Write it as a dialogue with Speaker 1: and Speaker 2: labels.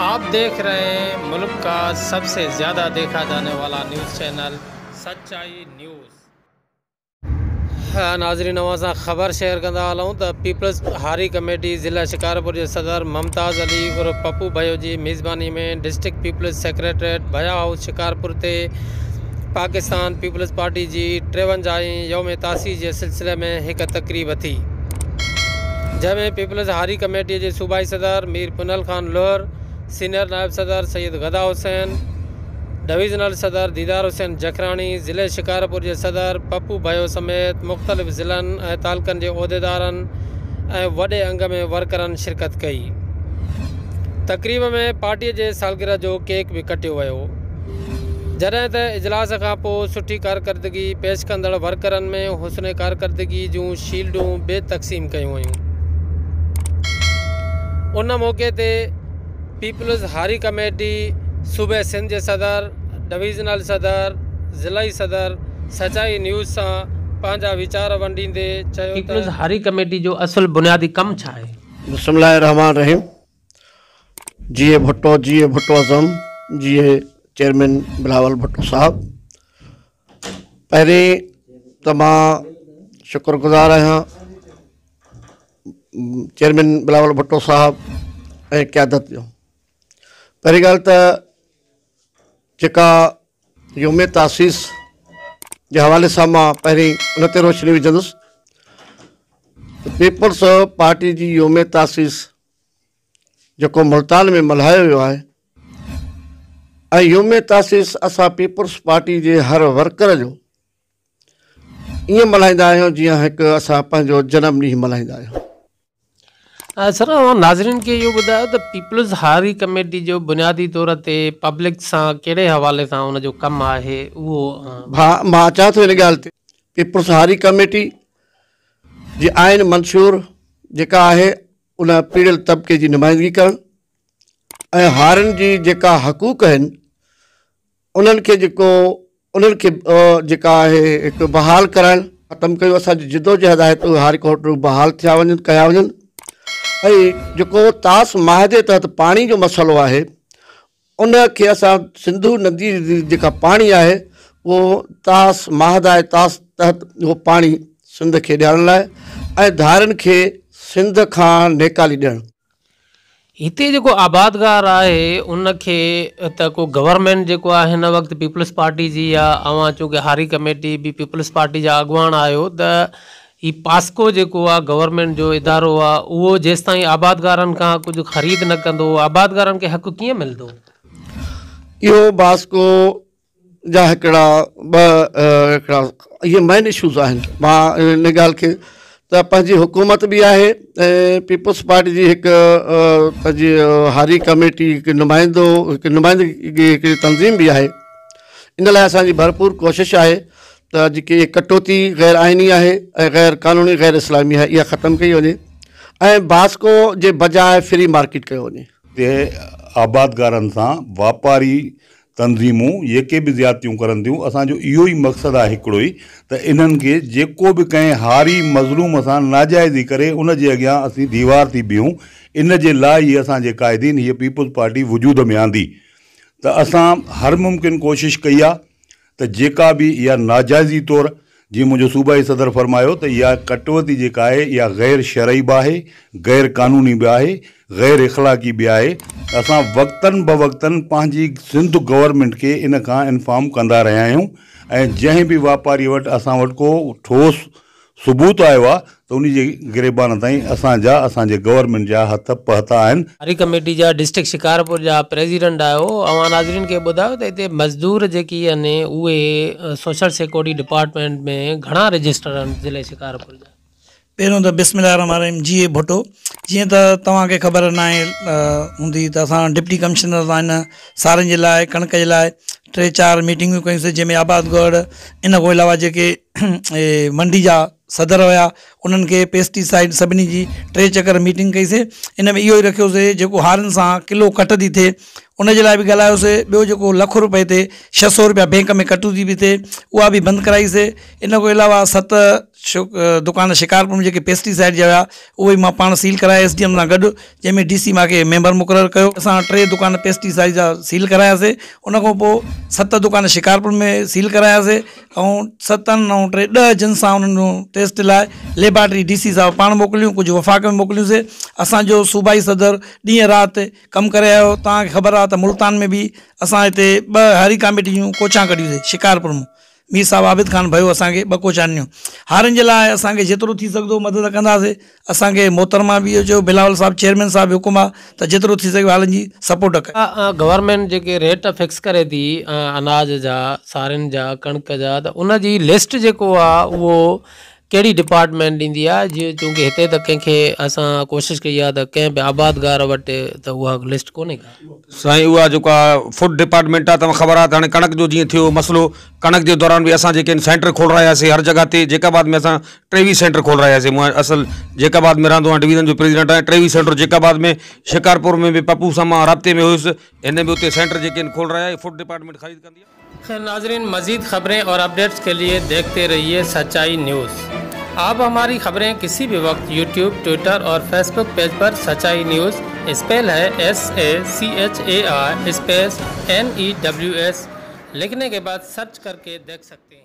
Speaker 1: आप देख रहे हैं मुल्क का सबसे ज़्यादा देखा जाने वाला न्यूज़ चैनल सच्चाई न्यूज़। नाज़रीन अव्हां सां ख़बर शेयर कंदा हलूं त पीपल्स हारी कमेटी ज़िला शिकारपुर जे सदर मुमताज़ अली उर्फ़ पप्पू भयो जी मेज़बानी में district peoples secretariat Bhaya house Shikarpur ते पाकिस्तान पीपल्स पार्टी जी 53वीं यौम तासीस जे सिलसिले में हिकु तक़रीब थी, जंहिंमें पीपल्स हारी कमेटी जे सूबाई सदर मीर पुनल ख़ान लोहर, सीनियर नायब सदर सैयद गदा हुसैन, डिवीज़नल सदर दीदार हुसैन जखराणी, ज़िले शिकारपुर जे सदर पप्पू भयो समेत मुख़्तलिफ़ ज़िलनि ऐं तालुकनि जे ओहदेदारनि ऐं वॾे अंग में वर्करनि शिरकत कई। तक़रीब में पार्टीअ जे सालगिरह जो केक बि कटियो वियो। जॾहिं त इजलास खां पोइ सुठी कारकर्दगी पेश कंदड़ वर्करनि में हुस्न कारकर्दगी जूं शील्डूं बि तक़सीम कयूं वयूं। उन मौक़े ते पीपल्स हारी कमेटी सूबे सिंध जे सदर, डिवीज़नल सदर, ज़िलाई सदर सचाई न्यूज़ सां पंहिंजा वीचार वंडींदे चयो त पीपल्स हारी कमेटी जो असुल बुनियादी कमु छा आहे?
Speaker 2: बिस्मिल्लाहिर रहमान रहीम। जीए भुट्टो, जीए भुट्टो आज़म, जीए चेयरमैन बिलावल भुट्टो साहब। पहिरीं त मां शुक्रगुज़ार आहियां चेयरमैन बिलावल भुट्टो साहब ऐं क़यादत जो। पहिरीं ॻाल्हि त जेका योम तासीस जे हवाले सां मां पहिरीं उन ते रोशनी विझंदुसि। पीपल्स पार्टी जी योम तासीस जेको मुल्तान में मल्हायो वियो आहे ऐं योम तासीस असां पीपल्स पार्टी जे हर वर्कर जो ईअं मल्हाईंदा आहियूं जीअं हिकु असां पंहिंजो जनम ॾींहुं मल्हाईंदा आहियूं।
Speaker 1: सर, अव्हां नाज़रीन खे इहो ॿुधायो त पीपल्स हारी कमेटी जो बुनियादी तौर ते पब्लिक सां कहिड़े हवाले सां उनजो कमु आहे उहो?
Speaker 2: हा, मां अचां थो हिन ॻाल्हि ते। पीपल्स हारी कमेटी जी आइन मंशूर जेका आहे उन पीड़ियल तबिके जी नुमाइंदगी करणु ऐं हारनि जी जेका हक़ूक़ आहिनि उन्हनि खे जेको उन्हनि खे जेका आहे हिकु बहाल कराइणु, ख़तमु कयूं। असांजी जिदोजहद आहे त उहे हारी कोर्टूं बहाल थिया वञनि, कया वञनि। ऐं जेको तास माहिदे तहत पाणी जो मसइलो आहे उनखे असां सिंधू नदी जेका पाणी आहे उहो तास माहिदा आहे, तास तहत उहो पाणी सिंध खे ॾियण लाइ ऐं धारनि खे सिंध खां निकाली ॾियणु।
Speaker 1: हिते जेको आबादगार आहे उनखे त को गवर्नमेंट जेको आहे हिन वक़्तु पीपल्स पार्टी जी या अव्हां चूंकि हारी कमेटी बि पीपल्स पार्टी जा अॻुवाण आहियो त ही पास्को जेको आहे गवर्नमेंट जो इदारो आहे उहो जेसि ताईं आबादगारनि खां कुझु ख़रीद न कंदो आबादगारनि खे हक़ कीअं मिलंदो?
Speaker 2: इहो बास्को जा हिकिड़ा ॿ हिकिड़ा इहे मेन इशूज़ आहिनि। मां हिन ॻाल्हि खे त पंहिंजी हुकूमत बि आहे ऐं पीपल्स पार्टी जी हिकु पंहिंजी हारी कमेटी हिकु नुमाइंदो हिकु नुमाइंदगी हिकिड़ी तंज़ीम बि आहे। इन लाइ असांजी भरपूर कोशिशि आहे त जेकी कटौती ग़ैर आइनी आहे ऐं ग़ैर कानूनी ग़ैर इस्लामी आहे इहा ख़तमु कई वञे ऐं बास्को जे बजाए फ्री मार्केट कयो वञे।
Speaker 3: ते आबादगारनि सां वापारी तंज़ीमूं जेके बि ज़्यादतियूं करनि थियूं, असांजो इहो ई मक़सदु आहे हिकिड़ो ई त इन्हनि खे जेको बि कंहिं हारी मज़लूम सां नाजाइज़ी करे उन जे अॻियां असीं दीवार थी बीहूं। इन जे लाइ ई असांजे क़ाइदीन हीअ पीपल्स पार्टी वजूद में आंदी। त असां हर मुमकिन कोशिशि कई आहे त जेका बि इहा नाजाइज़ी तौर जीअं मुंहिंजो सूबाई सदर फ़रमायो त इहा कटौती जेका आहे इहा ग़ैर शरई बि आहे, ग़ैर कानूनी बि आहे, ग़ैर इख़लाक़ी बि आहे। असां वक़्तनि बवक़्तनि पंहिंजी सिंध गवर्नमेंट खे इन खां इन्फॉर्म कंदा रहिया आहियूं ऐं जंहिं बि वापारी वटि असां वटि को ठोस सबूत आयो आहे त उन जे गिरेबान ताईं असांजा असांजे गवर्नमेंट जा हथ पहुता आहिनि।
Speaker 1: हारी कमेटी जा डिस्ट्रिक्ट शिकारपुर जा प्रेसिडेंट आहियो, अव्हां नाज़रीन खे ॿुधायो त हिते मज़दूर जेकी आहिनि उहे सोशल सिक्योरिटी डिपार्टमेंट में घणा रजिस्टर आहिनि ज़िले शिकारपुर जा?
Speaker 4: पहिरियों त बिस्मिल्लाह रहमान रहीम। जीए भुट्टो, जीअं त तव्हांखे ख़बर न आहे हूंदी त असां डिप्टी कमिश्नर आहिनि सारनि जे लाइ कणिक जे लाइ 3-4 मीटिंगूं कयूंसीं जंहिंमें आबादगार इन खां अलावा जेके मंडी जा صدر هيا انهن کي پيسٽي سائيڊ سڀني جي ٽي چڪر ميٽنگ ڪئي سي. ان ۾ اهو ئي رکيوسي جيڪو هارين سان ڪلو ڪٽ ٿي ٿئي ان جي لاء به ڳالهايوسي. ٻيو جيڪو لک روپئي تي 600 روپيا بينڪ ۾ ڪٽوتي به ٿئي اها به بند ڪرائي سي. ان کان علاوه 7 دڪان شڪارپور ۾ جيڪي پيسٽي سائيڊ جا هيا اهي مان پاڻ سيل ڪرايا ايس ڊي ايم سان گڏ، جنهن ۾ ڊي سي مان کي ميمبر مقرر ڪيو. اسان 3 دڪان پيسٽي سائيڊ جا سيل ڪراياسي. ان کان پوء 7 دڪان شڪارپور ۾ سيل ڪراياسي ۽ 7 9 3 10 جن سان انهن جو ٽيسٽ لاء ليبارٽري ڊي سي صاحب پاڻ موڪليون، ڪجهه وفاق ۾ موڪليونسي. اسان جو صوبائي صدر ڏينهن رات ڪم ڪري آيو. توهان کي خبر آهي ته ملتان ۾ به اسان هتي 2 هاري ڪاميٽي جون ڪوچان ڪڍيونسي. شڪارپور مان مير صاحب عابد خان ڀيو اسان کي 2 ڪوچان ڏنيون. هارين جي لاء اسان کي جيترو ٿي سگهندو مدد ڪنداسي. اسان کي محترمه به اهو چيو، بلاول صاحب چيئرمين صاحب به حڪم آ ته جيترو ٿي سگهيو هارين جي سپورٽ ڪيو.
Speaker 1: گورنمينٽ جيڪي ريٽ فڪس ڪري ٿي اناج جا، سارين جا، ڪڻڪ جا ته ان جي لسٽ جيڪو آ اهو ڪهڙي ڊپارٽمينٽ ڏيندي آ؟ جيئن چونڪه هتي ته ڪنهن کي اسان ڪوشش ڪئي آ ته ڪنهن به آبادگار وٽ ته اها لسٽ ڪونهي ڪا.
Speaker 5: سائين اها جيڪو آ فوڊ ڊپارٽمينٽ آ توهان خبر آ ته هاڻي ڪڻڪ جو جيئن ٿيو مسئلو ڪڻڪ جي دوران به اسان جيڪي سينٽر کولراياسي هر جڳهه تي جيڪب آباد ۾ اسان 23 سينٽر کولراياسي مون اصل جيڪب آباد ۾ رهندو آهيان ڊويزن جو پريزيڊنٽ آهيان 23 سينٽر جيڪب آباد ۾ شڪارپور ۾ به پپو سان مان رابطي ۾ هيس هن به اتي سينٽر جيڪي آهن کولرايا فوڊ ڊپارٽمينٽ خريد ڪندي آ.
Speaker 1: خير ناظرين مزيد خبرين اور اپڊيٽس کے لئے ديکهتي رهيي سچائي نيوز آپ هماري خبرين ڪسي به وقت يوٽيوب ٽوئٽر اور فيسبوڪ پيج پر سچائي news spell he S A C H A I space N E W S لکهني ڪي بعد سرچ ڪر ڪي ديک سڪتي هين.